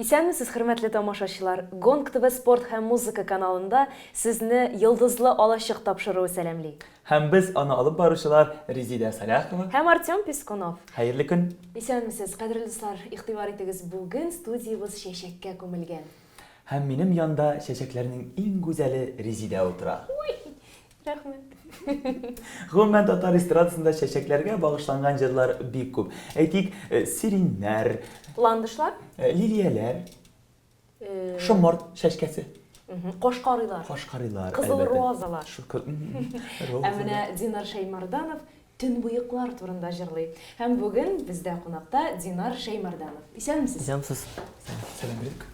Исәнмесез, хөрмәтле тамашачылар! Гонг ТВ спорт һәм музыка каналында сезне Йолдызлы алачык тапшыруы сәламли. Һәм без аны алып баручылар Резидә Сәлахова. Һәм Артем Пискунов. Хәерле көн! Исәнмесез, кадерле дуслар! Игътибар итегез, бүген студиябез чәчәккә күмелгән. Һәм минем янда чәчәкләрнең иң гүзәле Резидә утыра. Ой, рәхмәт. Гомумән, татар эстрадасында чәчәкләргә багышланган җырлар бик күп. Әйтик, сиреньнәр, Ландышлар? Лилияләр, шомырт чәчкәсе. Кашкарыйлар. Кашкарыйлар, Кызыл розалар. Ә менә Динар Шәймәрданов төнбоеклар турында җырлый. Һәм бүген бездә кунакта Динар Шәймәрданов. Исәнмесез. Исәнмесез. Сәлам бирдек.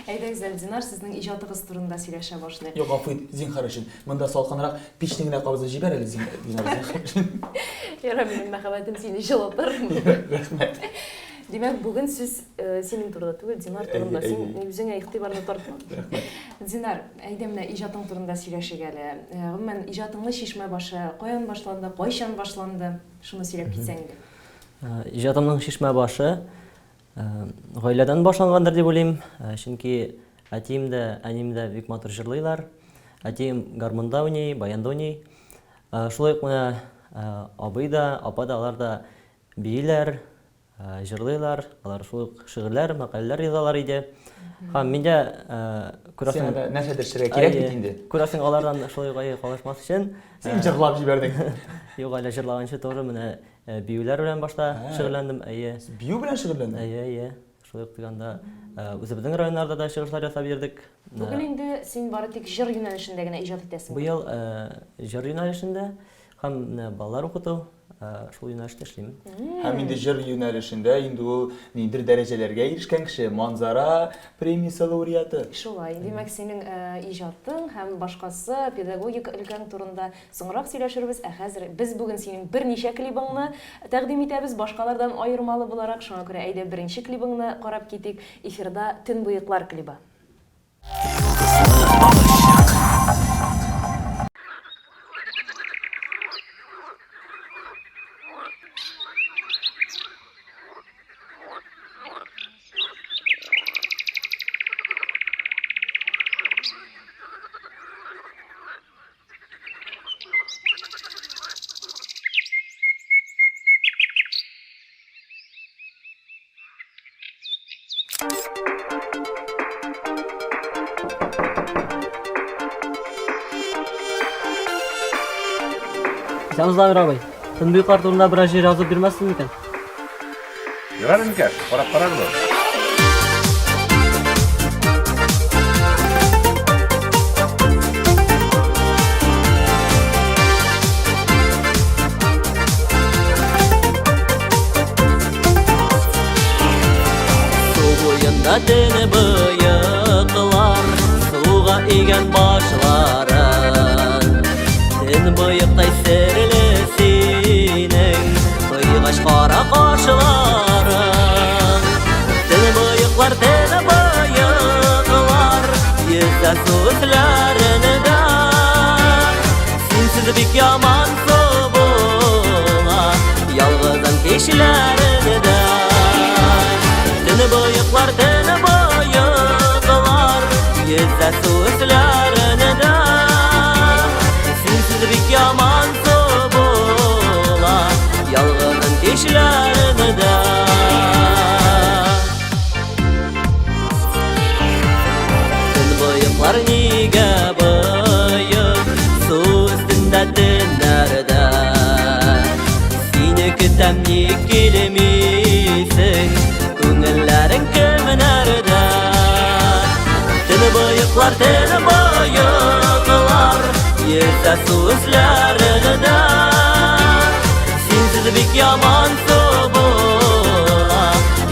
Әйдәгез әле, Динар, сезнең иҗатыгыз турында сөйләшә башлыйк. Юк, гафу ит, зинһар өчен. Монда салкынрак, пичне генә кабызып җибәр әле, Динар, зинһар өчен. Ярар, минем мәхәббәтем сине җылытыр. Рәхмәт. Димәк, бүген сүз синең турыда түгел, Динар турында. Син үзеңә игътибарны тартма. Рәхмәт. Динар, әйдә менә иҗатың турында сөйләшик әле. Гомумән, иҗатыңны чишмә башы каян башланды, кайчан башланды? Шуны сөйләп китсәң иде. Иҗатымның чишмә башы гаиләдән башлангандыр дип уйлыйм. Чөнки әтием дә, әнием дә бик матур җырлыйлар. Әтием гармунда уйный, баянда уйный. Шулай ук менә абый да, апа да, алар да бииләр, җырлыйлар, алар шул ук шигырьләр, мәкаләләр язалар иде. Һәм мин дә, күрәсең, Сиңа да нәрсәдер эшләргә кирәк бит инде. Күрәсең, алардан шулай ук калышмас өчен. Син җырлап җибәрдең. Юк, әле җырлаганчы тоже менә биюләр белән башта шөгыльләндем, әйе. Бию белән шөгыльләндең? Әйе, әйе. Шулай ук дигәндә, үзебезнең районнарда да чыгышлар ясап йөрдек. Бүген инде син бары тик җыр юнәлешендә генә иҗат итәсең. Быел җыр юнәлешендә һәм менә балалар укыту, шул юнәлештә эшлим. Һәм инде җыр юнәлешендә инде ул ниндидер дәрәҗәләргә ирешкән кеше, Манзара премиясе лауреаты. Шулай. Димәк, синең иҗатың һәм башкасы, педагогик өлкәң турында соңрак сөйләшербез. Ә хәзер без бүген синең берничә клибыңны тәкъдим итәбез, башкалардан аермалы буларак. Шуңа күрә, әйдә, беренче клибыңны карап китик. Эфирда Төнбоеклар клибы. Йолдызлы алачык. Исәнмесез, Дамир абый. Төнбоеклар турында берәр җыр язып бирмәссез микән? Ярар, энекәш, карап карарбыз. Су буенда төн боеклар, суга игән башларын. Төн боектай серле синең, кыйгач кара кашларың. Төн боеклар, төн боеклар, йөзә су өсләрендә. Синсез бик ямансу була, ялгызым кичләрендә. Төн боеклар, төн боеклар, йөзә су өсләрендә. Синсез бик ямансу була, ялгызым кичләрендә. Төнбоеклар нигә боек су өстендә төннәрдә? Сине көтәм, ник килмисең? Күңелләрең кемнәрдә? Төнбоеклар, төнбоеклар йөзә су өсләрендә. Синсез бик ямансу була,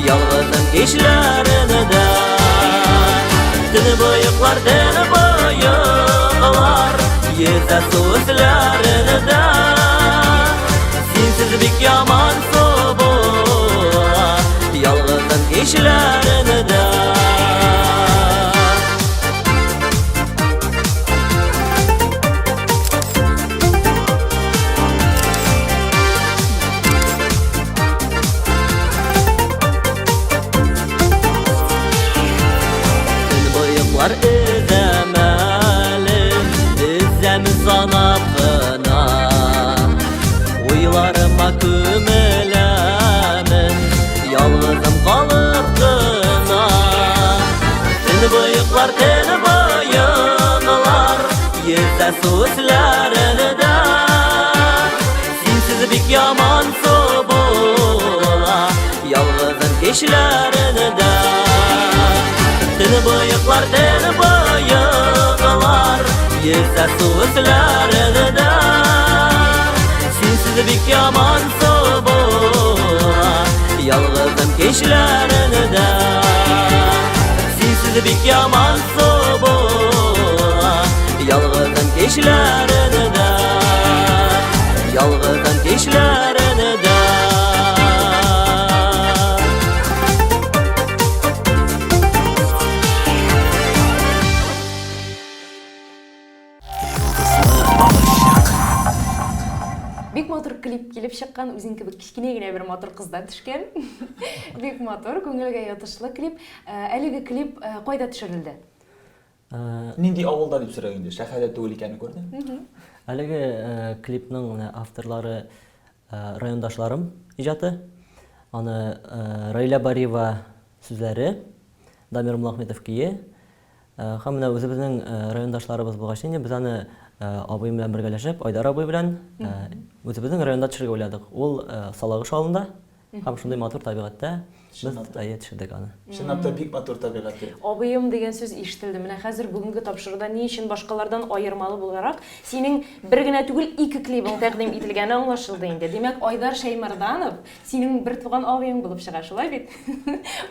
ялгызым кичләрендә. Төнбоеклар, төнбоеклар йөзә су өсләрендә. Синсез бик ямансу була, ялгызым кичләрендә. Төнбоеклар өзәм әле, өзәм санап кына. Уйларыма күмеләмен, ялгызым калып кына. Төнбоеклар, төнбоеклар, йөзә су өсләрендә. Синсез бик ямансу була, Ялгызым кичләрендә. Төнбоеклар, төнбоеклар, Йөзә су өсләрендә. Синсез бик ямансу була, Ялгызым кичләрендә. Синсез бик ямансу була, Ялгызым кичләрендә. Ялгызым кичләрендә. Бик матур клип килеп чыккан, үзең кебек кечкенә генә бер матур кызда төшкән. Бик матур, күңелгә ятышлы клип. Э, әлеге клип э, кайда төшерелде? Э, Нинди авылда дип сорыйм инде, шәһәрдә түгел икәнен күрдем. Әлеге клипның авторлары райондашларым иҗаты. Аны Раилә Бариева сүзләре, Дамир Муллахметов көе. Һәм менә үзебезнең райондашларыбыз булгач инде без аны абыем белән бергәләшеп, Айдар абый белән үзебезнең районда төшерергә уйладык. Ул Салагыш авылында һәм шундый матур табигатьтә без әйе төшердек аны. Чынлап та бик матур табигать. Абыем дигән сүз ишетелде. Менә хәзер бүгенге тапшыруда ни өчен башкалардан аермалы буларак синең бер генә түгел, ике клибың тәкъдим ителгәне аңлашылды инде. Димәк, Айдар Шәймәрданов синең бертуган абыең булып чыга, шулай бит?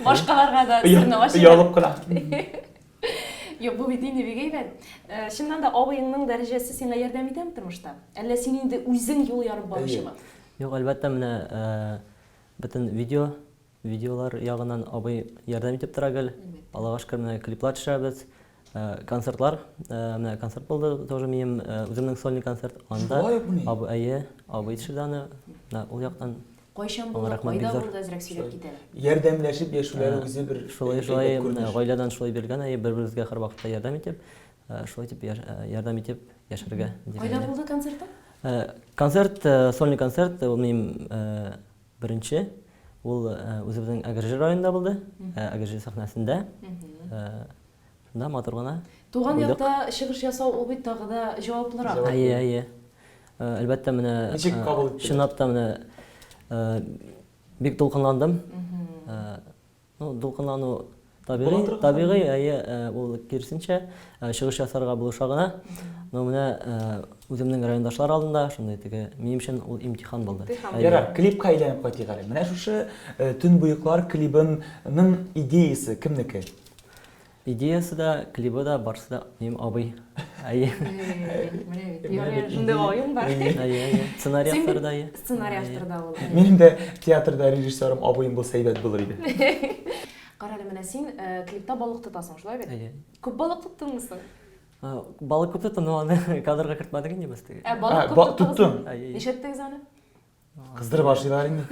Башкаларга да серне ачып. Оялып кына. Юк, бу бит инде бик әйбәт. Э, чыннан да абыеңның дәрәҗәсе сиңа ярдәм итәме тормышта? Әллә син инде үзең юл ярып баручымы? Юк, әлбәттә, менә э, бөтен видео, видеолар ягыннан абый ярдәм итеп тора гел. Аллага шөкер, менә клиплар төшерәбез. Э, концертлар, э, менә концерт булды тоже минем, э, үземнең сольный концерт. Анда Шулай укмыни? абый, әйе, абый төшерде аны. Менә ул яктан Кайчан Аңа булды, рәхмәт бик кайда зур. булды, әзрәк сөйләп кит әле. Ярдәмләшеп яшүләре үзе бер шулай әйбәт шулай менә күренеш. гаиләдән шулай бирелгән, әйе, бер-беребезгә һәрвакытта ярдәм итеп, шулай итеп ярдәм итеп яшәргә Кайда дигән. булды концертың? Концерт, сольный концерт, ул минем беренче. Ул үзебезнең Әгерҗе районында булды, Әгерҗе сәхнәсендә. Шунда матур гына. Туган якта чыгыш ясау ул бит тагы да җаваплырак. Әйе, әйе. Әлбәттә, менә Ничек кабул иттеләр? Чынлап та менә бик дулкынландым. Ну, дулкынлану табигый, табигый, әйе, ул киресенчә, чыгыш ясарга булыша гына. Но менә үземнең райондашлар алдында шундый теге, минем өчен ул имтихан булды. Ярар, клипка әйләнеп кайтыйк әле. Менә шушы Төнбоеклар клибының идеясе кемнеке? Идеясы да, клибы да, барысы да минем абый. Әйе. Менә бит, ярый, шундый абыең бар. Әйе, әйе. Сценарий авторы да, әйе. Сценарий авторы да ул. Минем дә театрда режиссерым абыем булса әйбәт булыр иде. Кара әле, менә син клипта балык тотасың, шулай бит? Әйе. Күп балык тоттыңмы соң? Балык күп тоттым, но аны кадрга кертмәдек инде без теге. Ә балык күп тоттыгызмы? Тоттым. Нишләттегез аны? Кыздырып ашыйлар инде.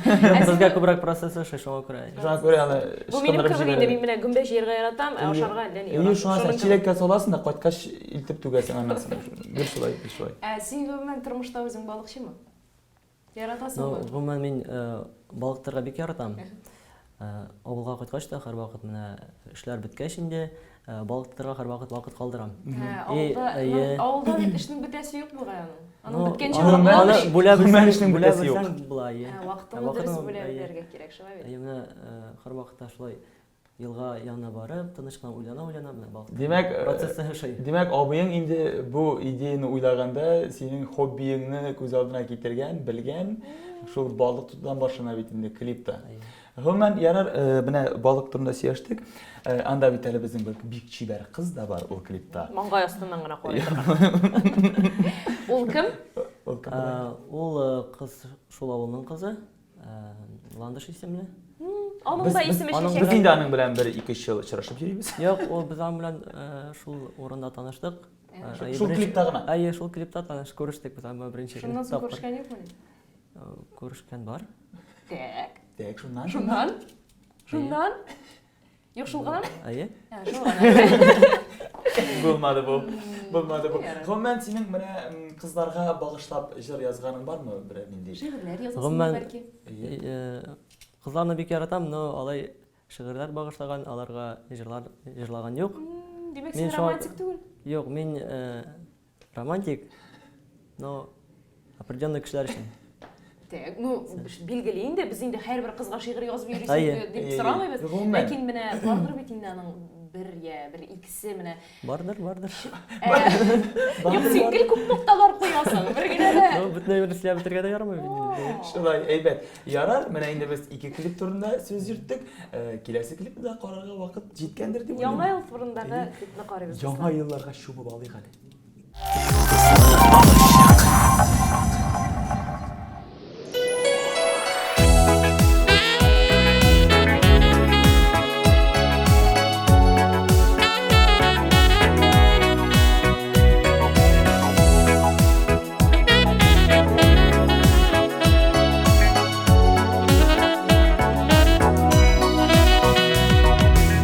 Безгә күбрәк процесс ошый, шуңа күрә. Шуңа күрә аны Бу минем кебек инде, мин менә гөмбә җыярга яратам, ә ашарга әллә ни яратмыйм. Шуңа син чиләккә саласың да, кайткач илтеп түгәсең аннан соң. Гел шулай, гел шулай. Ә син гомумән тормышта үзең балыкчымы? Яратасыңмы? Ну, гомумән мин балык тотарга бик яратам. Авылга кайткач та һәрвакыт менә эшләр беткәч инде, балык тотарга һәрвакыт вакыт калдырам. Авылда, авылда бит эшнең бетәсе юк бугай аның. Аның беткәнче Аны бүлә белсәң, эшнең бетәсе юк. Була, әйе. Вакытыңны дөрес бүлә белергә кирәк, шулай бит? Әйе, менә һәрвакытта шулай елга янына барып, тыныч кына уйлана-уйлана менә балык. Димәк, процессы ошый. Димәк, абыең инде бу идеяне уйлаганда синең хоббиеңне күз алдына китергән, белгән, шул балык тотудан башлана бит инде клипта. Гомумән, ярар, менә балык турында сөйләштек. Анда бит әле безнең бер бик чибәр кыз да бар ул клипта. Маңгай астыннан гына карый торган. Ул кем? Ул кем? Ул кыз шул авылның кызы. Ландыш исемле. Аның да исеме чәчәк. Без инде аның белән бер ике ел очрашып йөрибез. Юк, ул без аның белән шул урында таныштык. Шул клипта гына. Әйе, шул клипта таныш күрештек без аның белән беренче. Шуннан соң күрешкән юкмыни? Күрешкән бар. Так. Так, шуннан. Шуннан. Шуннан. Юк, шул гынамы? Әйе. Ә, шул гына. Булмады бу. Булмады бу. Гомумән, синең менә кызларга багышлап җыр язганың бармы берәр нинди? Шигырьләр язасыңмы бәлки? Э, кызларны бик яратам, но алай шигырьләр багышлаган, аларга җырлар җырлаган юк. Димәк, син романтик түгел? Юк, мин э, Романтик, но определенный кешеләр өчен. Так, ну, билгеле инде, без инде һәрбер кызга шигырь язып йөрисең дип сорамыйбыз. Ләкин менә бардыр бит инде аның бер я бер икесе менә. Бардыр, бардыр. Юк, син гел күп нокталар куясың, бер генә дә. Ну, бөтенләй бер сөйләп бетерергә дә ярамый бит инде. Шулай, әйбәт. Ярар, менә инде без ике клип турында сүз йөрттек. Киләсе клипны да карарга вакыт җиткәндер дип уйлыйм. Яңа ел турындагы клипны карыйбыз. Яңа елларга чумып алыйк әле.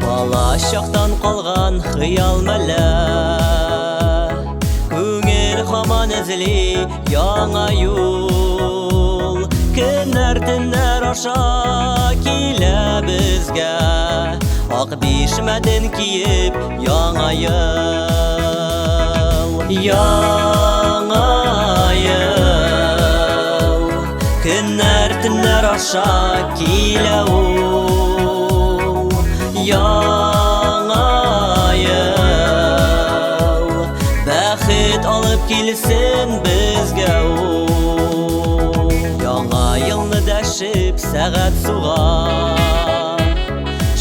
Бала чактан калган хыял мәлә Күңел һаман эзли яңа юл Көннәр төннәр аша килә безгә Ак бишмәтен киеп яңа ел Яңа ел Көннәр төннәр аша килә ул Яңа ел Бәхет алып килсен безгә ул Яңа елны дәшеп сәгать суга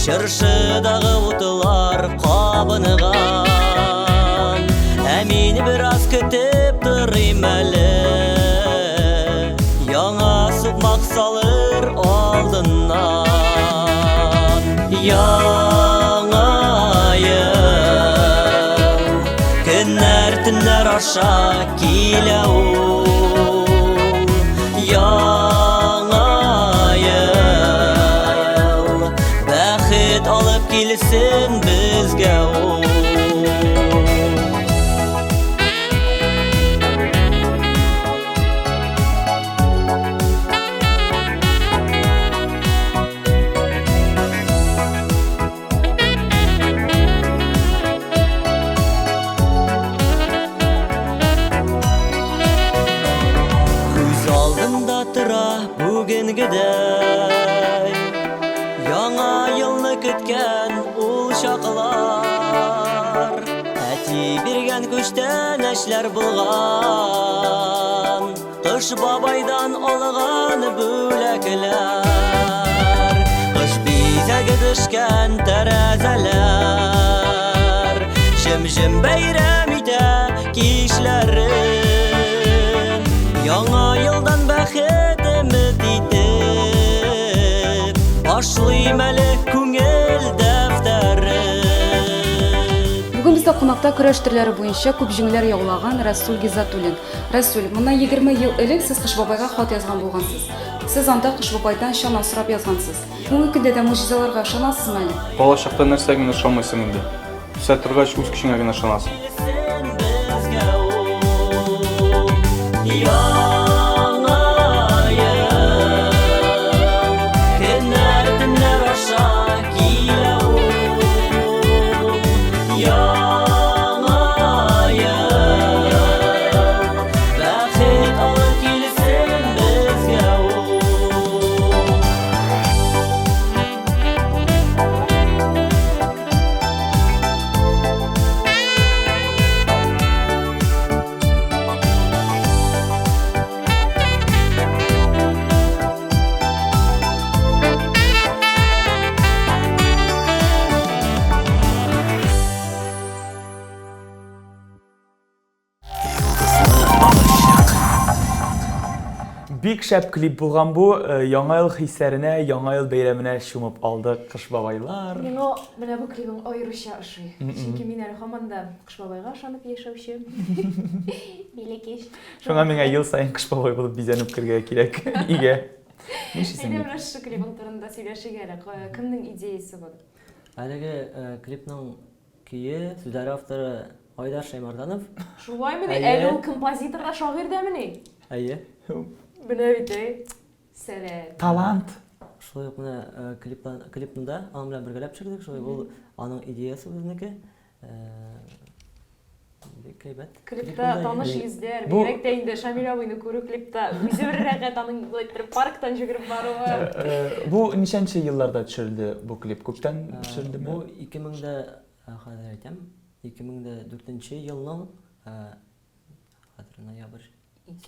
Чыршыдагы утлар кабынган. Ә мин бераз көтеп торыйм әле. Яңа сукмак салыр алдыннан. Яңа ел көннәр төннәр аша килә ул. Яңа ел бәхет алып килсен безгә ул. Күз алдымда тора бүгенгедәй Яңа елны көткән ул чаклар Әти биргән күчтәнәчләр булган Кыш бабайдан алган бүләкләр Кыш бизәге төшкән тәрәзәләр Җем-җем бәйрәм итә кичләрен Яңа елдан бәхет өмет итеп Башлыйм әле күңел дәфтәрен Бүген бездә кунакта көрәш төрләре буенча күп җиңүләр яулаган Рәсүл Гиззатуллин. Рәсүл, моннан 20 ел элек сез Кыш бабайга хат язган булгансыз. Сез анда Кыш бабайдан чана сорап язгансыз. Бүгенге көндә дә могҗизаларга ышанасызмы әле? Бала чакта нәрсәгә генә ышанмыйсың инде. Үсә торгач, үз көчеңә генә ышанасың. Бик шәп клип булган бу. Э, Яңа ел хисләренә, Яңа ел бәйрәменә чумып алдык Кыш бабайлар. Миңа менә бу клибың аеруча ошый. Чөнки мин әле һаман да Кыш бабайга ышанып яшәүче. Бәләкәч. Шуңа миңа ел саен Кыш бабай булып бизәнеп керергә кирәк өйгә. Нишлисең Әйдә бит? менә шушы клибың турында сөйләшик әле. Кемнең идеясе бу? Әлеге клипның көе, сүзләре авторы Айдар Шәймарданов. Шулаймыни? Әле ул композитор да, шагыйрь дәмени? Әйе. Менә бит, әй. Сәләт. Талант. Шулай ук менә клиптан, клипны да аның белән бергәләп төшердек. Шулай ул аның идеясе үзенеке. Бик әйбәт. Клипта таныш йөзләр, бигрәк тә инде Шамил абыйны күрү клипта үзе бер рәхәт, аның болай иттереп парктан йөгереп баруы. Бу ничәнче елларда төшерелде бу клип? Күптән төшерелдеме? Бу 2000 дә, хәзер әйтәм, 2004 елның, хәзер ноябрь.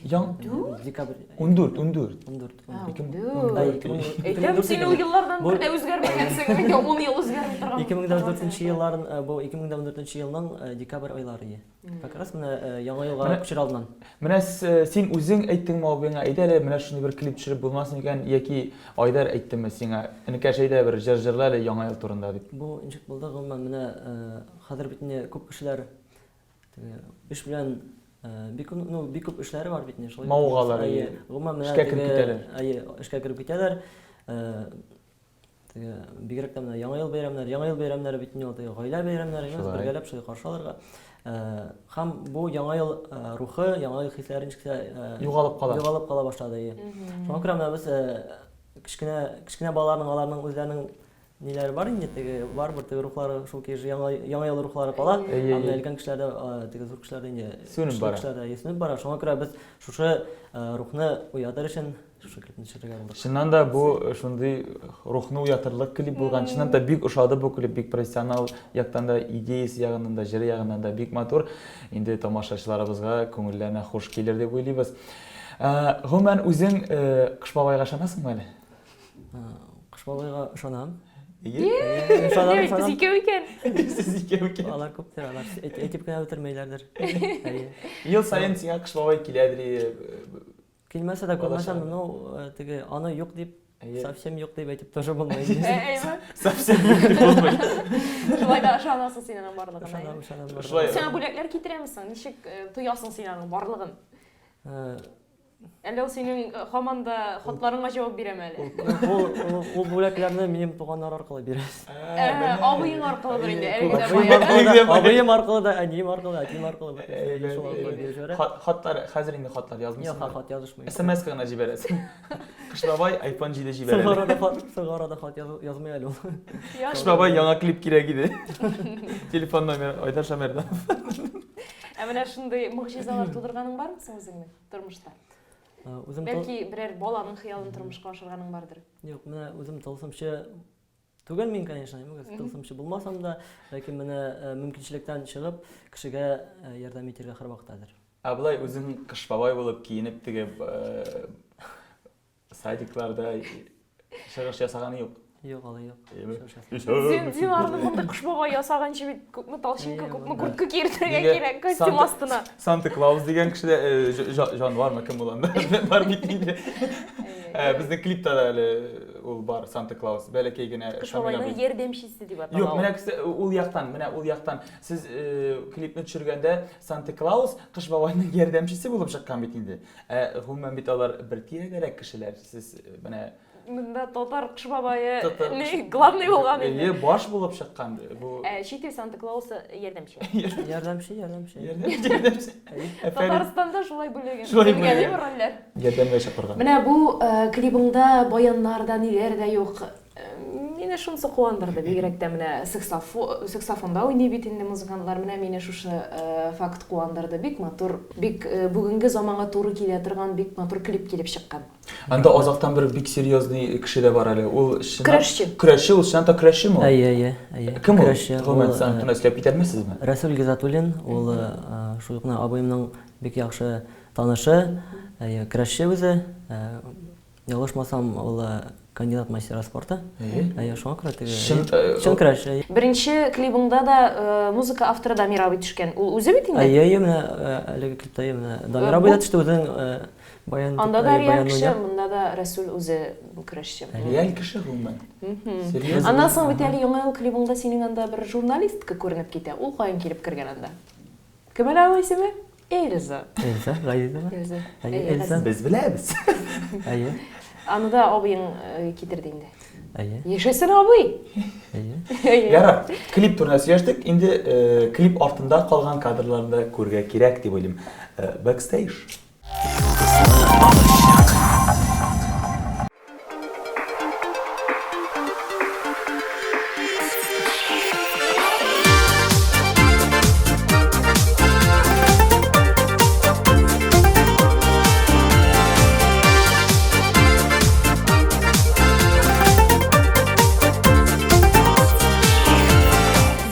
Яң декабрь. 14, 14. 14. Әйтәм, син ул еллардан бер дә үзгәрмәгәнсең, инде 10 ел үзгәрми торган. 2014 елларын, бу 2014 елның декабрь айлары иде. Как раз менә яңа елга күчер алдыннан. Менә син үзең әйттеңме абыеңа, әйдә әле менә шундый бер клип төшереп булмас микән, яки Айдар әйттеме сиңа, энекәш әйдә бер җыр җырла әле яңа ел турында дип? Бу ничек булды, гомумән, менә хәзер бит инде күп кешеләр Эш белән бик ну бик күп эшләре бар бит инде шулай. Мавыгалар. Әйе. Гомумән менә эшкә кереп китәләр. Әйе, эшкә кереп китәләр. Теге бигрәк тә менә Яңа ел бәйрәмнәре, Яңа ел бәйрәмнәре бит инде ул теге гаилә бәйрәмнәре, бергәләп шулай каршы алырга. Һәм бу Яңа ел рухы, Яңа ел хисләре ничек тә югалып кала. Югалып кала башлады, әйе. Шуңа күрә менә без кечкенә кечкенә балаларның аларның үзләренең Ниләре бар инде теге, барыбер теге рухлары шул килеш яңа яңа ел рухлары кала. Ә менә өлкән кешеләрдә, теге зур кешеләрдә инде сүнеп бара. Кешеләрдә сүнеп бара. Шуңа күрә без шушы рухны уятыр өчен шушы клипны төшерергә булдык. Чыннан да бу шундый рухны уятырлык клип булган. Чыннан да бик ошады бу клип, бик профессионал яктан да, идеясе ягыннан да, җыры ягыннан да бик матур. Инде тамашачыларыбызга күңелләренә хуш килер дип уйлыйбыз. Гомумән, үзең Кыш бабайга ышанасыңмы әле? Кыш бабайга ышанам. Ышанам, ышанам. Без икәү икән. Сез икәү икән. Алар күптер, алар әйтеп кенә бетермәйләрдер. Ел саен сиңа Кыш бабай киләдер. Килмәсә дә күрмәсәм, ну, теге аны юк дип, совсем юк дип әйтеп тоже булмый. Совсем юк дип булмый. Шулай да ышанасың син аның барлыгына. Ышанам, ышанам. Шулай. Сиңа бүләкләр китерәме соң? Ничек тоясың син аның барлыгын? Әллә ул синең э, һаман да хатларыңа җавап бирәме әле? Ул, ул, ул бүләкләрне минем туганнар аркылы бирә. Ә, абыең аркылыдыр инде, әлеге дә Абыем бая. аркылы да, абыем аркылы да, әнием аркылы да, әтием аркылы да. Шул аркылы биреп җибәрә. Хат, хатлар, хәзер инде хатлар Юк, язмыйсың. хат язышмыйм. СМС гына җибәрәсең. Кыш бабай iPhone 7 Соңгы җибәрә. арада хат, соңгы арада хат язу- язмый әле ул. Кыш бабай яңа клип кирәк иде. Телефон номеры Айдар Шамерданов. Ә менә шундый могҗизалар тудырганың бармы соң үзеңнең? Тормышта. Үзем Бәлки берәр баланың хыялын тормышка ашырганың бардыр. Юк, менә үзем тылсымчы түгел мин, конечно, тылсымчы булмасам да, ләкин менә мөмкинчелектән чыгып, кешегә ярдәм итәргә һәрвакыт әзер. Ә болай үзең Кыш бабай булып киенеп теге Садикларда чыгыш ясаганы юк. Юк, алай юк. Син Динарны мондый кош бабай ясаганчы бит күпме толщинка, күпме куртка киертергә кирәк костюм астына. Санта Клаус дигән кеше дә э, җанвармы кем ул анда? Бар бит инде. Э, безнең клипта да әле ул бар Санта Клаус. Бәләкәй генә Кыш бабайның ярдәмчесе дип атала. Юк, менә ул яктан, менә ул яктан сез э, клипны төшергәндә Санта Клаус Кыш бабайның ярдәмчесе булып чыккан бит инде. Ә гомумән бит алар бер тирәдәрәк кешеләр. Сез э, менә Монда татар кыш бабае не главный булган инде. Әйе, баш булып чыккан бу. Ә чит ил Санта Клаусы ярдәмче. Ярдәмче, ярдәмче. Ярдәмче, ярдәмче. Татарстанда шулай бүлгән. Шулай бүлгән. Рольләр. Ярдәмгә чакырган. Менә бу э, клибыңда баяннар да ниләр дә юк. Мине шунысы куандырды, бигрәк тә менә саксофонда уйный бит инде музыкантлар. Менә мине шушы факт куандырды. Бик матур, бик бүгенге заманга туры килә торган бик матур клип килеп чыккан. Анда азактан бер бик серьезный кеше дә бар әле. Ул чыннан Көрәшче. Көрәшче, ул чыннан та көрәшчеме ул? Әйе, әйе, әйе. Кем ул? Көрәшче. Гомумән, сез аны сөйләп китә алмассызмы? Рәсүл Гизатуллин, ул шул ук абыемның бик яхшы танышы, әйе, көрәшче үзе. Ялгышмасам, ул кандидат мастера спорта. Әйе. Әйе, шуңа күрә теге. Чын, чын көрәш. Әйе. Беренче клибыңда да музыка авторы Дамир абый төшкән. Ул үзе бит инде. Әйе, әйе, менә әлеге клипта әйе, менә Дамир абый да төште үзенең баян. Анда да реаль кеше, монда да Рәсүл үзе көрәшче. Реаль кеше гомумән. Серьезно. Аннан соң бит әле Яңа ел клибыңда синең анда бер журналистка күренеп китә. Ул каян килеп кергән анда? Кем әле аның исеме? Эльза. Эльза Газизова. Эльза. Әйе, Эльза. Без беләбез. Әйе. Аны да абыең э, китерде инде. Әйе. Яшәсен абый! Әйе. Ярар, клип турында сөйләштек. Инде э, клип артында калган кадрларны да күрергә кирәк дип уйлыйм. Э, бэкстейдж. Йолдызлы алачык.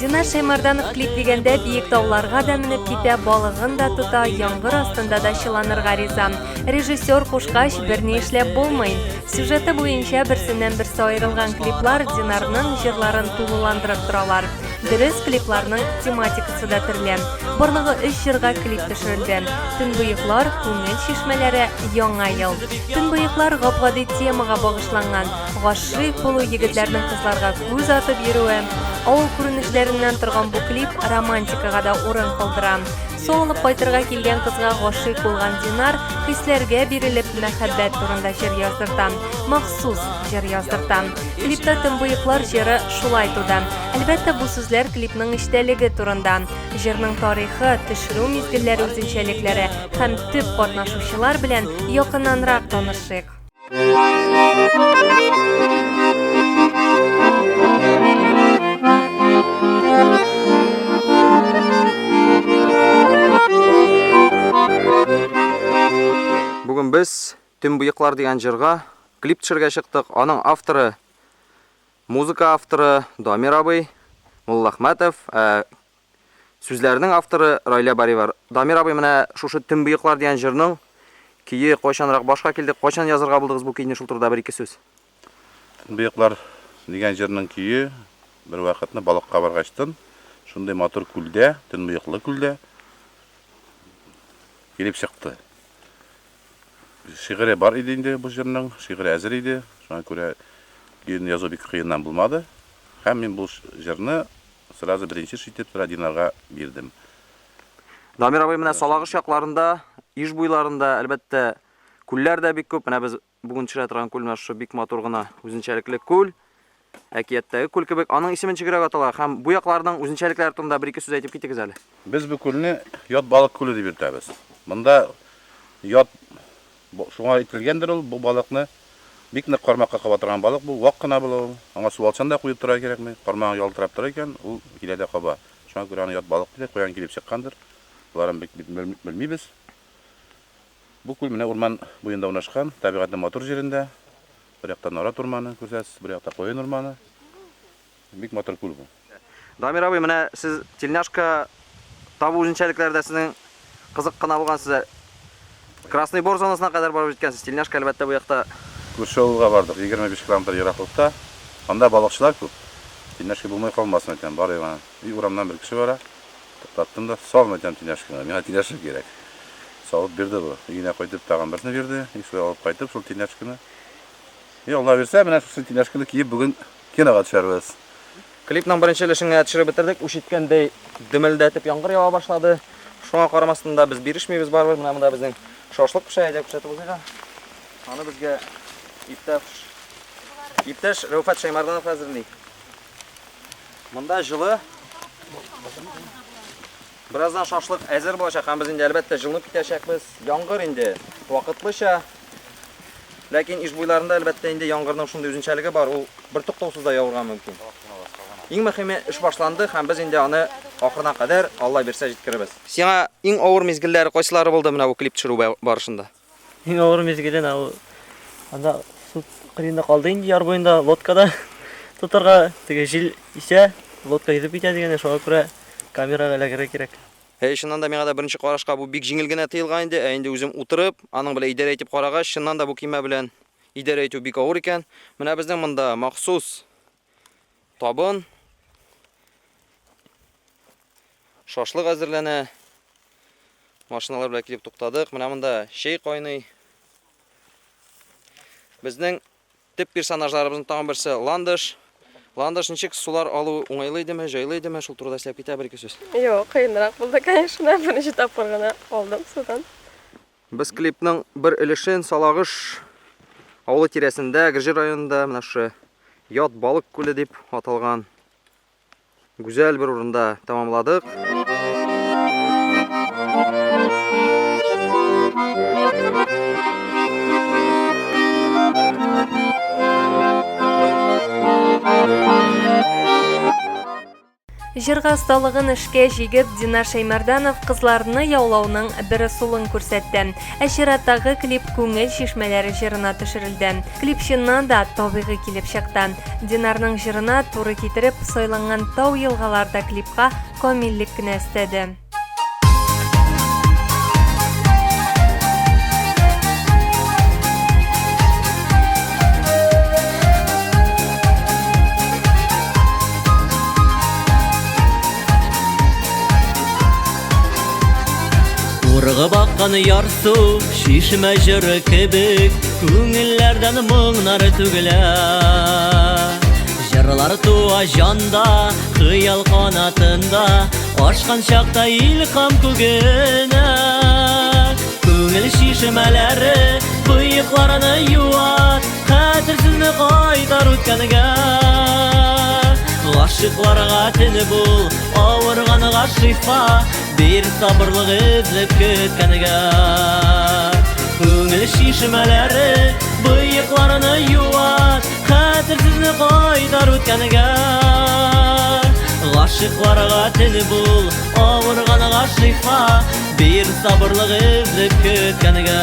Динар Шәймарданов клип дигәндә биек тауларга да менеп китә, балыгын да тота, яңгыр астында да чыланырга риза. Режиссер кушкач, берни эшләп булмый. Сюжеты буенча берсеннән-берсе аерылган клиплар Динарның җырларын тулыландырып торалар. Дөрес, клипларның тематикасы да төрле. Барлыгы өч җырга клип төшерелде. Төнбоеклар, күңел чишмәләре, Яңа ел. Төнбоеклар гап-гади темага багышланган. Гашыйк булу, егетләрнең кызларга күз атып йөрүе. Авыл күренешләреннән торган бу клип романтикага да урын калдыра. Су алып кайтырга килгән кызга гашыйк булган Динар, хисләргә бирелеп, мәхәббәт турында җыр яздырта. Махсус җыр яздырта. Клипта Төнбоеклар җыры шулай туды. Әлбәттә, бу сүзләр клипның эчтәлеге турында. Җырның тарихы, төшерү мизгелләре үзенчәлекләре һәм төп катнашучылар белән якыннанрак танышыйк. Бүген без Төнбоеклар дигән җырга клип төшерергә чыктык. Аның авторы, музыка авторы Дамир абый Муллахмәтов, ә Сүзләрнең авторы Райлә Бариева. Дамир абый, менә шушы Төнбоеклар дигән җырның көе кайчанрак башка килде, кайчан язырга булдыгыз бу көйне, шул турыда бер-ике сүз. Төнбоеклар дигән җырның көе бервакытны балыкка баргачтын, шундый матур күлдә, төнбоеклы күлдә килеп чыкты. Шигыре бар иде инде бу җырның, шигыре әзер иде, шуңа күрә көен язу бик кыеннан булмады. Һәм мин бу җырны Сразу беренче эш итеп сразу Динарга бирдем. Дамир абый, менә Салагыш якларында, Иж буйларында, әлбәттә, күлләр дә бик күп. Менә без бүген төшерә торган күл менә шушы бик матур гына үзенчәлекле күл. Әкияттәге күл кебек. Аның исеме ничегрәк атала һәм бу якларның үзенчәлекләре турында бер-ике сүз әйтеп китегез әле. Без бу күлне Ят балык күле дип йөртәбез. Монда ят Шуңа әйтелгәндер ул, бу балыкны бик нык кармакка каба торган балык бу, вак кына була ул. Аңа суалчан да куеп торырга кирәкми. Кармагың ялтырап тора икән, ул килә дә каба. Шуңа күрә аны ят балык диләр, каян килеп чыккандыр, боларын бик белмибез. Бу күл менә урман буенда урнашкан, табигатьнең матур җирендә. Бер якта нарат урманы күрсәтсез, бер якта каен урманы. Бик матур күл бу. Дамир абый, менә сез тельняшка табу үзенчәлекләре дә сезнең кызык кына булган. Сез Красный Бор зонасына кадәр барып җиткәнсез. Тельняшка, әлбәттә, бу якта. Күрше авылга бардык, 25 километр ераклыкта. Анда балыкчылар күп. Тельняшка булмый калмасын, әйтәм, барыйк ана. И урамнан бер кеше бара. Туктаттым да, сал, әйтәм, тельняшкаңны, миңа тельняшка кирәк. Салып бирде бу. Өенә кайтып тагын берсен бирде. И шулай алып кайтып, шул тельняшканы. И Алла бирсә, менә шушы тельняшканы киеп бүген Кинога төшәрбез. Клипның беренче өлешен генә төшереп бетердек. Үч иткәндәй дөмелдәтеп яңгыр ява башлады. Шуңа карамастан да без бирешмибез барыбер. Менә монда безнең шашлык пешә, әйдә күрсәтеп узыйк. Аны безгә иптәш иптәш Рәүфәт Шәймәрданов әзерли. Монда җылы. Бераздан шашлык әзер булачак һәм без инде әлбәттә җылынып китәчәкбез. Яңгыр инде вакытлыча. Ләкин Иж буйларында әлбәттә инде яңгырның шундый үзенчәлеге бар, ул бертуктаусыз да явырга мөмкин. Иң мөһиме эш башланды һәм без инде аны ахырына кадәр, Алла бирсә, җиткерербез. Сиңа иң авыр мизгелләре кайсылары булды менә бу клип төшерү барышында? Иң авыр мизгеле менә ул анда су кырыенда калды инде яр буенда лодкада тотарга, теге җил исә, лодка йөзеп китә дигәндәй, шуңа күрә камерага эләгергә кирәк. Әйе, чыннан да миңа да беренче карашка бу бик җиңел генә тоелган иде, ә инде үзем утырып, аның белән идарә итеп карагач, чыннан да бу көймә белән идарә итү бик авыр икән. Менә безнең монда махсус табын, шашлык әзерләнә. Машиналар белән килеп туктадык. Менә монда чәй кайный. Безнең Төп персонажларыбызның тагын берсе Ландыш. Ландыш, ничек сулар алу уңайлы идеме, җайлы идеме? Шул турыда сөйләп китә бер-ике сүз. Юк, кыенрак булды, конечно. Беренче тапкыр гына алдым судан. Без клипның бер өлешен Салагыш авылы тирәсендә, Әгерҗе районында менә шушы Ят балык күле дип аталган гүзәл бер урында тәмамладык. Җырга осталыгын эшкә җигеп, Динар Шәймәрданов кызларны яулауның бер ысулын күрсәтте. Ә чираттагы клип Күңел чишмәләре җырына төшерелде. Клип чыннан да табигый килеп чыкты. Динарның җырына туры китереп сайланган тау-елгалар да клипка камиллек кенә өстәде. Ургып аккан ярсу чишмә җыры кебек Күңелләрдән моңнар түгелә. Җырлар туа җанда, хыял канатында, Ашкан чакта илһам күгенә. Күңел чишмәләре боекларны юа, Хәтерсезне кайтар үткәнгә. Гашыйкларга төн бул, авырганга шифа, Бир сабырлык эзләп көткәнгә. Күңел чишмәләре боекларны юа, Хәтерсезне кайтар үткәнгә. Гашыйкларга тел бул, авырганга шифа, Бир сабырлык эзләп көткәнгә.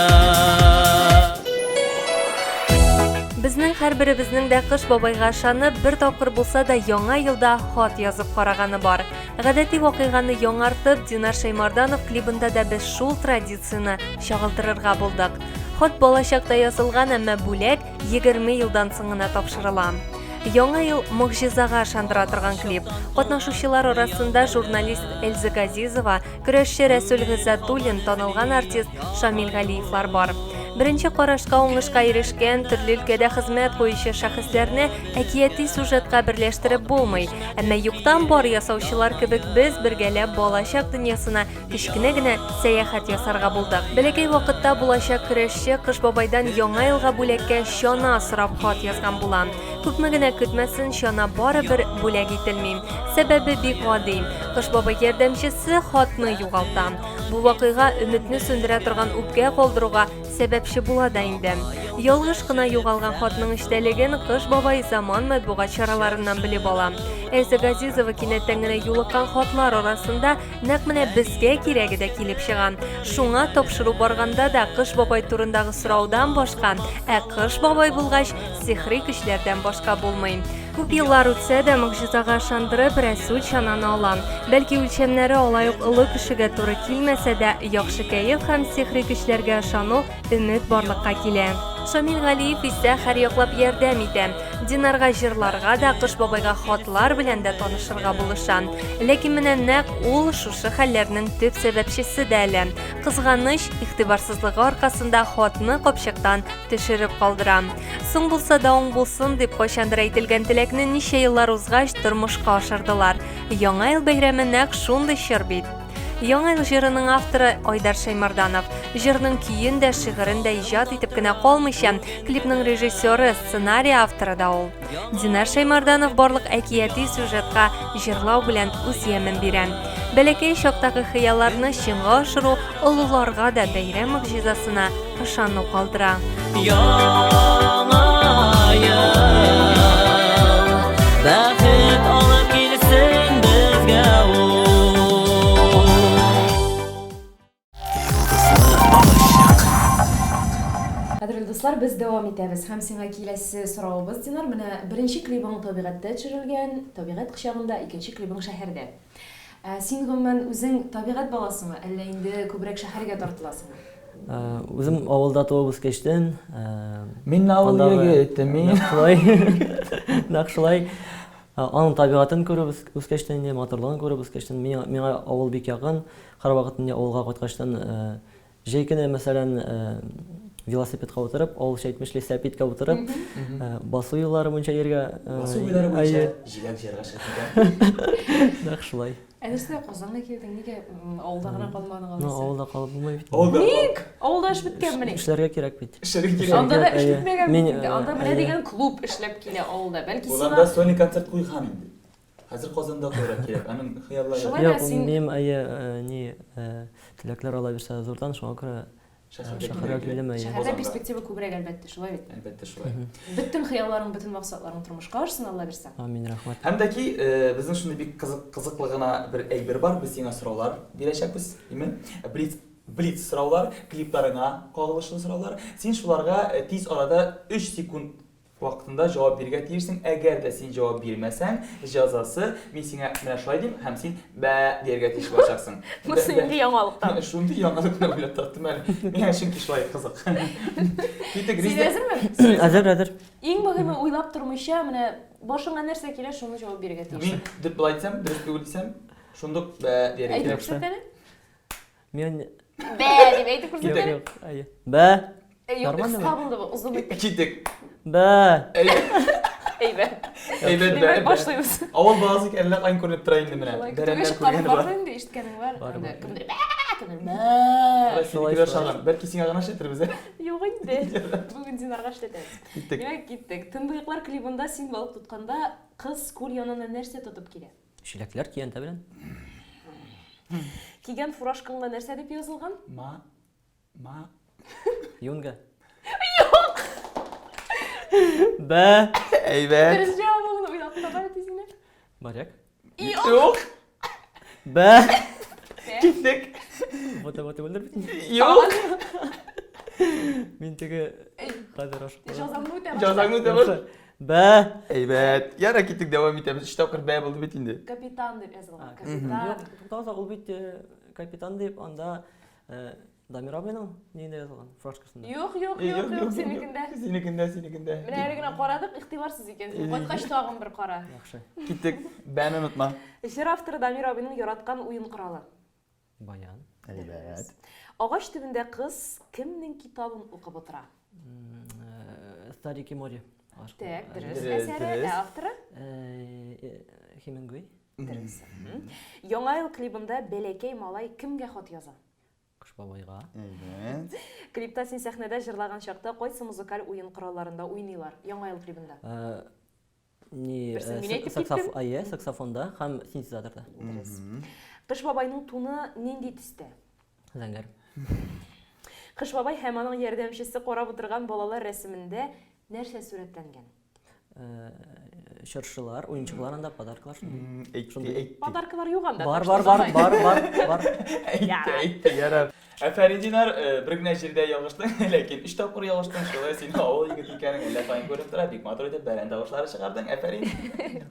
Безнең һәрберебезнең дә Кыш бабайга ышанып, бер тапкыр булса да Яңа елда хат язып караганы бар. Гадәти вакыйганы яңартып, Динар Шәймарданов клибында да без шул традицияне чагылдырырга булдык. Хат балачакта язылган, әмма бүләк 20 елдан соң гына тапшырыла. Яңа ел могҗизага ышандыра торган клип. Катнашучылар арасында журналист Эльза Газизова, көрәшче Рәсүл Гыйззәтуллин, танылган артист Шамил Галиевлар бар. Беренче карашка уңышка ирешкән, төрле өлкәдә хезмәт куючы шәхесләрне әкияти сюжетка берләштереп булмый. Әмма юктан бар ясаучылар кебек без бергәләп балачак дөньясына Кечкенә генә сәяхәт ясарга булдык. Бәләкәй вакытта булачак көрәшче Кыш бабайдан Яңа елга бүләккә чана сорап хат язган була. Күпме генә көтмәсен, чана барыбер бүләк ителми. Сәбәбе бик гади. Кыш бабай ярдәмчесе хатны югалта. Бу вакыйга өметне сүндерә торган үпкә калдыруга сәбәпче була да инде. Ялгыш кына югалган хатның эчтәлеген Кыш бабай заман матбугат чараларыннан белеп ала. Эльза Газизова кинәттән генә юлыккан хатлар арасында Нәкъ менә безгә кирәге дә килеп чыга. Шуңа тапшыру барганда да Кыш бабай турындагы сораудан башка, ә Кыш бабай булгач, сихри көчләрдән башка булмый. Күп еллар үтсә дә, могҗизага ышандырып, Рәсүл чананы ала. Бәлки үлчәмнәре алай ук олы кешегә туры килмәсә дә, яхшы кәеф һәм сихри көчләргә ышану, өмет барлыкка килә. Шамил Галиев исә һәрьяклап ярдәм итә. Динарга җырларга да, Кыш бабайга хатлар белән дә танышырга булыша. Ләкин менә нәкъ ул шушы хәлләрнең төп сәбәпчесе дә әле. Кызганыч, игътибарсызлыгы аркасында хатны капчыктан төшереп калдыра. Соң булса да уң булсын дип кайчандыр әйтелгән теләкне ничә еллар узгач тормышка ашырдылар. Яңа ел бәйрәме нәкъ шундый чор бит. Яңа ел җырының авторы Айдар Шәймарданов. Җырның көен дә, шигырен дә иҗат итеп кенә калмыйча, клипның режиссеры, сценарий авторы да ул. Динар Шәймарданов барлык әкияти сюжетка җырлау белән үз ямен бирә. Бәләкәй чактагы хыялларны чынга ашыру олыларга да бәйрәм могҗизасына ышану калдыра. Яңа ел бәхет алып килсен безгә ул. Йолдызлы алачык. Кадерле дуслар, без дәвам итәбез. Һәм сиңа киләсе соравыбыз, Динар, менә беренче клибың табигатьтә төшерелгән, табигать кочагында, икенче клибың шәһәрдә. Ә син гомумән үзең табигать баласымы, әллә инде күбрәк шәһәргә тартыласыңмы? Үзем авылда туып үскәчтен. Мин авыл егете, мин. Нәкъ шулай. Нәкъ шулай. Аның табигатен күреп үскәчтен инде, матурлыгын күреп үскәчтен, миңа авыл бик якын. Һәрвакыт инде авылга кайткачтан, җәй көне, мәсәлән, велосипедка утырып, авылча әйтмешли, сәпиткә утырып, басу юллары буенча йөргә. Басу юллары буенча җиләк җыярга чыгып китә. Нәкъ шулай. Ә нәрсә Казанга килдең? Нигә авылда гына калмадың алайса? Ну, авылда калып булмый бит. Авылда Ник? Авылда эш беткәнмени? Эшләргә кирәк бит. Эшләргә кирәк. Анда да эш бетмәгән бит инде. Анда менә дигән клуб эшләп килә авылда. Бәлки сиңа Ул анда сольный концерт куйган инде. Хәзер Казанда куярга кирәк. Аның хыяллары. Шулай да син Минем әйе, ни, теләкләр ала бирсә зурдан, шуңа күрә шәһәргә килдем, әйе. Шәһәрдә перспектива күбрәк, әлбәттә, шулай бит? Әлбәттә, шулай. Бөтен хыялларың, бөтен максатларың тормышка ашсын, Алла бирсә. Амин, рәхмәт. Һәм дә ки, безнең шундый бик кызык, кызыклы гына бер әйбер бар. Без сиңа сораулар бирәчәкбез, име? Блиц, блиц сораулар, клипларыңа кагылышлы сораулар. Син шуларга тиз арада 3 секунд Вакытында җавап бирергә тиешсең, әгәр дә син җавап бирмәсәң, җәзасы, мин сиңа менә шулай дим, һәм син бә дияргә тиеш булачаксың. Монысы нинди яңалык тагын? Шундый яңалыкны уйлап таптым әле. Миңа чөнки шулай кызык. Киттек, Син Резидә. әзерме? Әзер, әзер. Иң мөһиме уйлап тормыйча, менә башыңа нәрсә килә, шуны җавап бирергә тиешсең. Мин дип болай әйтсәм, дөрес түгел дисәм, шундук бә дияргә Әйтеп кирәк. күрсәт әле. Мин Бә дип әйтеп күрсәт Юк, әле. юк, әйе. Бә. Э, Юк, Нормально кыска булды бу, озын итеп. Киттек. Бә. Әйбәт. Әйбәт, бә. Димәк, башлыйбыз. Авыл баласы әллә каян күренеп тора инде менә. Шулай көтүгә Бәрәннәр чыкканың күргәне бар бар. инде, ишеткәнең бар. Бар, Анда бар. кемдер бә, кемдер мә. Шулай шаган. Бәлки сиңа гына эшләтербез, ә? Юк инде. Бүген Динарга эшләтәбез. Киттек. Димәк, киттек. Төнбоеклар клибында син балык тотканда кыз күл янына нәрсә тотып килә? Чиләкләр көянтә белән. Кигән фуражкаңда нәрсә дип язылган? Ма. Ма. Юнга. Юк. Бә. Әйбәт. Дөрес җавабын уйлап таба тиз генә. Моряк. Юк. Бә. Киттек. Вот вот түгелдер бит. Юк. Мин теге хәзер ашыктым. Җазаңны үтә. Җазаңны үтә баш. Бә. Әйбәт. Яра киттек, дәвам итәбез. Өч тапкыр бә булды бит инде. Капитан дип язылган. Капитан. Юк, туктагыз, ул бит капитан дип анда Дамир абыйның ниендә язылган? Фуражкасында. Юк, юк, юк, юк, синекендә. Синекендә, синекендә. Менә әле генә карадык, игътибарсыз икәнсең. Кайткач тагын бер кара. Яхшы. Киттек. Бәне онытма. Җыр авторы Дамир абыйның яраткан уен коралы. Баян. Әйбәт. Агач төбендә кыз кемнең китабын укып утыра? Старики море. Так, дөрес. Әсәре, ә авторы? Хемингуэй. Дөрес. Яңа ел клибында бәләкәй малай кемгә хат яза? Кыш бабайга. Әйбәт. Клипта син сәхнәдә җырлаган чакта кайсы музыкаль уен коралларында уйныйлар? Яңа ел клибында. Ни, Берсен мин әйтеп киттем. Әйе, саксофонда һәм синтезаторда. Дөрес. Кыш бабайның туны нинди төстә? Зәңгәр. Кыш бабай һәм аның ярдәмчесе карап утырган балалар рәсемендә нәрсә сурәтләнгән? Чыршылар, уенчыклар анда, подаркалар шундый. Әйтте, әйтте. Подаркалар юк анда. Бар, бар, бар, бар, бар, бар. Әйтте, әйтте, ярар. Афәрин, Динар, бер генә җирдә ялгыштың, ләкин өч тапкыр ялгыштың, шулай син авыл егете икәнең әллә каян күренеп тора, бик матур итеп бәрән тавышлары чыгардың, афәрин.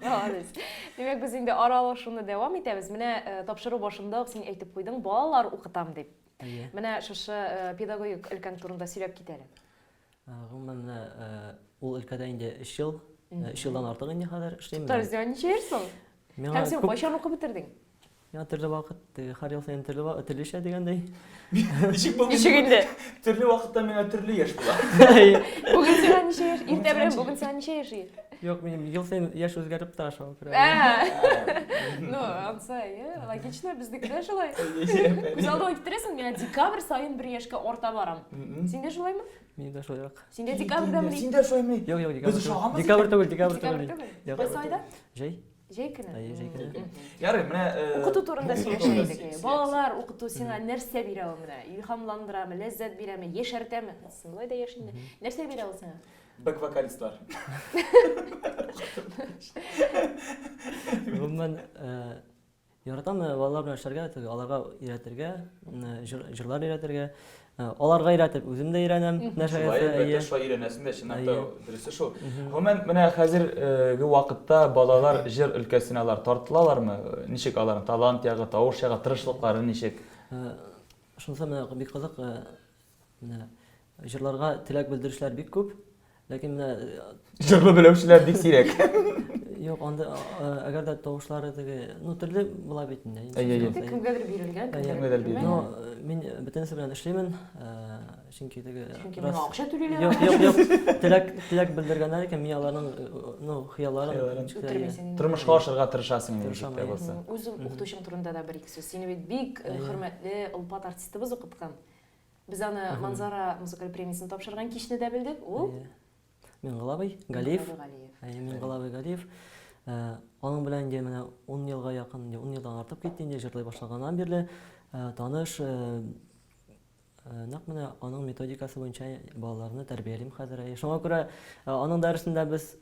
Молодец. Димәк, без инде аралашуны дәвам итәбез. Менә тапшыру башында ук син әйтеп куйдың, балалар укытам дип. Әйе. Менә шушы педагогик өлкәң турында сөйләп кит әле. Гомумән, менә ул өлкәдә инде өч ел, өч елдан артык инде хәзер эшлим. Туктале, сиңа ничә яшь соң? Һәм син кайчан укып бетердең? Миңа төрле вакыт, һәр ел саен төрле төрлечә дигәндәй. Ничек булды? Ничек инде? Төрле вакытта миңа төрле яшь була. Бүген сиңа ничә яшь? Иртә белән бүген сиңа ничә яшь? Юк, минем ел саен яшь үзгәреп тора шуңа күрә. Ну, ансы, әйе, логично, безнеке дә шулай. Күз алдыңа китерәсең, миңа декабрь саен бер яшькә арта барам. Син дә шулаймы? Мин дә шулайрак. Син дә декабрьдәмени? Син дә шулаймы? Юк, юк, декабрь. Без ошаганбыз. Декабрь түгел, декабрь түгел. Декабрь түгел. Кайсы айда? Җәй. Җәй көне. Әйе, җәй көне. Ярый, менә Укыту турында сөйләшә идек. Балалар укыту сиңа нәрсә бирә ул менә? Илһамландырамы, ләззәт бирәме, яшәртәме? Син болай да яшь инде. Нәрсә бирә ул сиңа? Бэк-вокалистлар. Гомумән, Яратам балалар белән эшләргә, теге аларга өйрәтергә, җырлар өйрәтергә. Аларга өйрәтеп, үзем дә өйрәнәм. Нәрсә Шулай, әлбәттә, шулай өйрәнәсең дә, чынлап та дөресе шул. Гомумән, менә хәзерге вакытта балалар җыр өлкәсенә алар тартылалармы? Ничек аларның талант ягы, тавыш ягы, тырышлыклары ничек? Шунысы менә бик кызык, менә җырларга теләк белдерүчеләр бик күп, ләкин менә Җырлы белүчеләр бик сирәк. Юк, анда әгәр дә тавышлары теге, ну төрле була бит инде. Әйе, әйе. Кемгәдер бирелгән, кемгәдер бирелмәгән. Ну, мин бөтенесе белән эшлимен, чөнки теге Чөнки миңа акча түлиләр. Юк, юк, юк. Теләк, теләк белдергәннәр икән, мин аларның ну хыялларын Үтермисең. Тормышка ашырга тырышасың инде ничек тә булса. Үз укытучың турында да бер-ике сүз. Сине бит бик хөрмәтле олпат артистыбыз укыткан. Без аны Манзара музыкаль премиясен тапшырган кичне дә белдек. Ул Миңгол абый Галиев. Әйе, Миңгол абый Галиев. Э, аның белән инде менә 10 елга якын, инде 10 елдан артып китте инде җырлый башлаганнан бирле э, таныш э, нәкъ менә аның методикасы буенча балаларны тәрбиялим хәзер. Әйе, шуңа күрә аның дәресендә без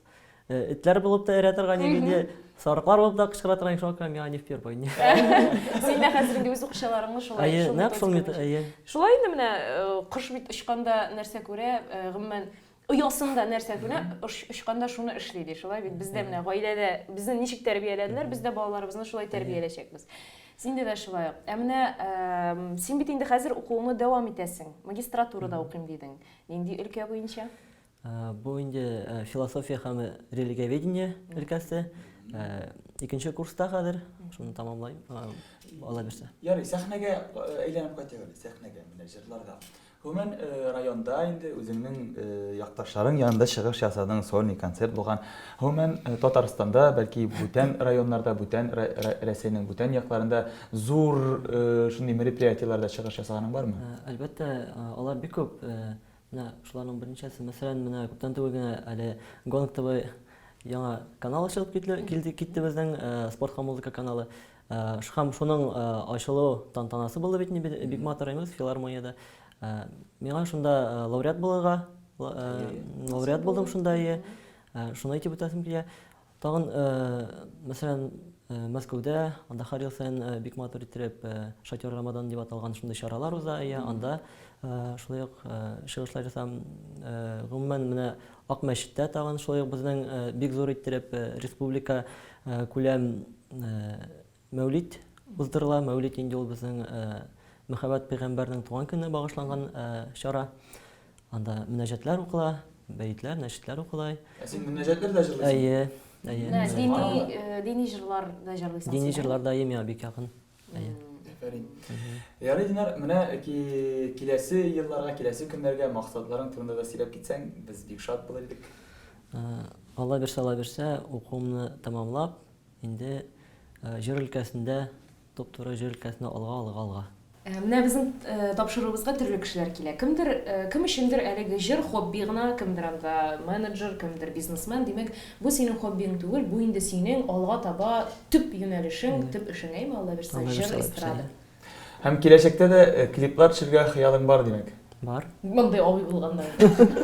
этләр булып та өрә торган идек инде, сарыклар булып та кычкыра торган, шуңа күрә миңа не впервой. Син дә хәзер инде үз укучыларыңны шулай. Әйе, нәкъ шул метод, әйе. Шулай инде менә кош бит очканда нәрсә күрә, гомумән оясында нәрсә күрә, очканда шуны эшли ди. Шулай бит бездә менә гаиләдә безне ничек тәрбияләделәр, без дә балаларыбызны шулай тәрбияләячәкбез. Синдә дә шулай ук. Ә менә син бит инде хәзер укуыңны дәвам итәсең. Магистратурада укыйм дидең. Нинди өлкә буенча? Бу инде философия һәм религиоведение өлкәсе. Икенче курста хәзер, шуны тәмамлыйм, Алла бирсә. Ярый, сәхнәгә әйләнеп кайтыйк әле, сәхнәгә, менә җырларга. Гомумән, районда инде үзеңнең якташларың янында чыгыш ясадың, сольный концерт булган. Гомумән, Татарстанда, бәлки бүтән районнарда, бүтән Рәсәйнең бүтән якларында зур шундый мероприятиеләрдә чыгыш ясаганың бармы? Әлбәттә, алар бик күп. Менә шуларның берничәсе, мәсәлән, менә күптән түгел генә әле Гонг ТВ яңа канал ачылып китте, килде, китте безнең спорт һәм музыка каналы. Һәм шуның ачылу тантанасы булды бит инде, бик матур әйме, филармониядә. Миңа шунда лауреат булырга, лауреат булдым шунда, әйе. Шуны әйтеп үтәсем килә. Тагын, мәсәлән, Мәскәүдә, анда һәр ел саен бик матур иттереп Шатер Рамадан дип аталган шундый чаралар уза, әйе, анда шулай ук чыгышлар ясам. Гомумән, менә Ак мәчеттә тагын шулай ук безнең бик зур иттереп республика күләм Мәүлид уздырыла. Мәүлид инде ул безнең Мөхәммәд пәйгамбәрнең туган көненә багышланган чара. Анда мөнәҗәтләр укыла, бәетләр, нәшидләр укыла. Ә син мөнәҗәтләр дә җырлыйсың? Әйе, әйе. Менә дини, дини җырлар да җырлыйсың. Дини җырлар да миңа бик якын. Әйе. Афәрин. Ярый, Динар, менә киләсе елларга, киләсе көннәргә максатларың турында да сөйләп китсәң, без бик шат булыр идек. Алла бирсә, Алла бирсә, укуымны тәмамлап, Инде җыр өлкәсендә туп-туры җыр өлкәсендә алга, алга, алга. Менә безнең тапшыруыбызга төрле кешеләр килә. Кемдер, кем өчендер әлеге җыр хобби гына, кемдер анда менеджер, кемдер бизнесмен. Димәк, бу синең хоббиң түгел, бу инде синең алга таба төп юнәлешең, төп эшең, әйме, Алла бирсә, җыр, эстрада. Һәм киләчәктә дә клиплар төшерергә хыялың бар, димәк? Бар. Мондый абый булганда.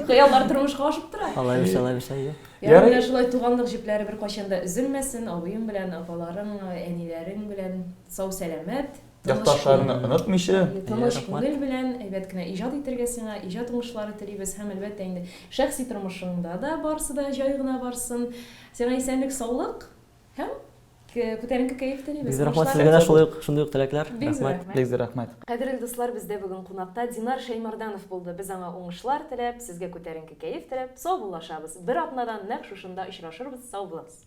Хыяллар тормышка ашып тора. Алай булса, алай булса, әйе. Ярый, менә шулай туганлык җепләре беркайчан да өзелмәсен, абыең белән, апаларың, әниләрең белән сау-сәламәт, Якташларыңны онытмыйча. Тыныч күңел белән, әйбәт кенә иҗат итәргә сиңа, иҗат уңышлары телибез һәм, әлбәттә инде, шәхси тормышыңда да барысы да җай гына барсын. Сиңа исәнлек-саулык һәм Күтәренке кәеф телибез. Бик зур рәхмәт сезгә дә шулай ук шундый ук теләкләр. Бик зур рәхмәт. Бик зур рәхмәт. Кадерле дуслар, бездә бүген кунакта Динар Шәймарданов булды. Без аңа уңышлар теләп, сезгә күтәренке кәеф теләп, саубуллашабыз. Бер атнадан нәкъ шушында очрашырбыз. Сау булыгыз.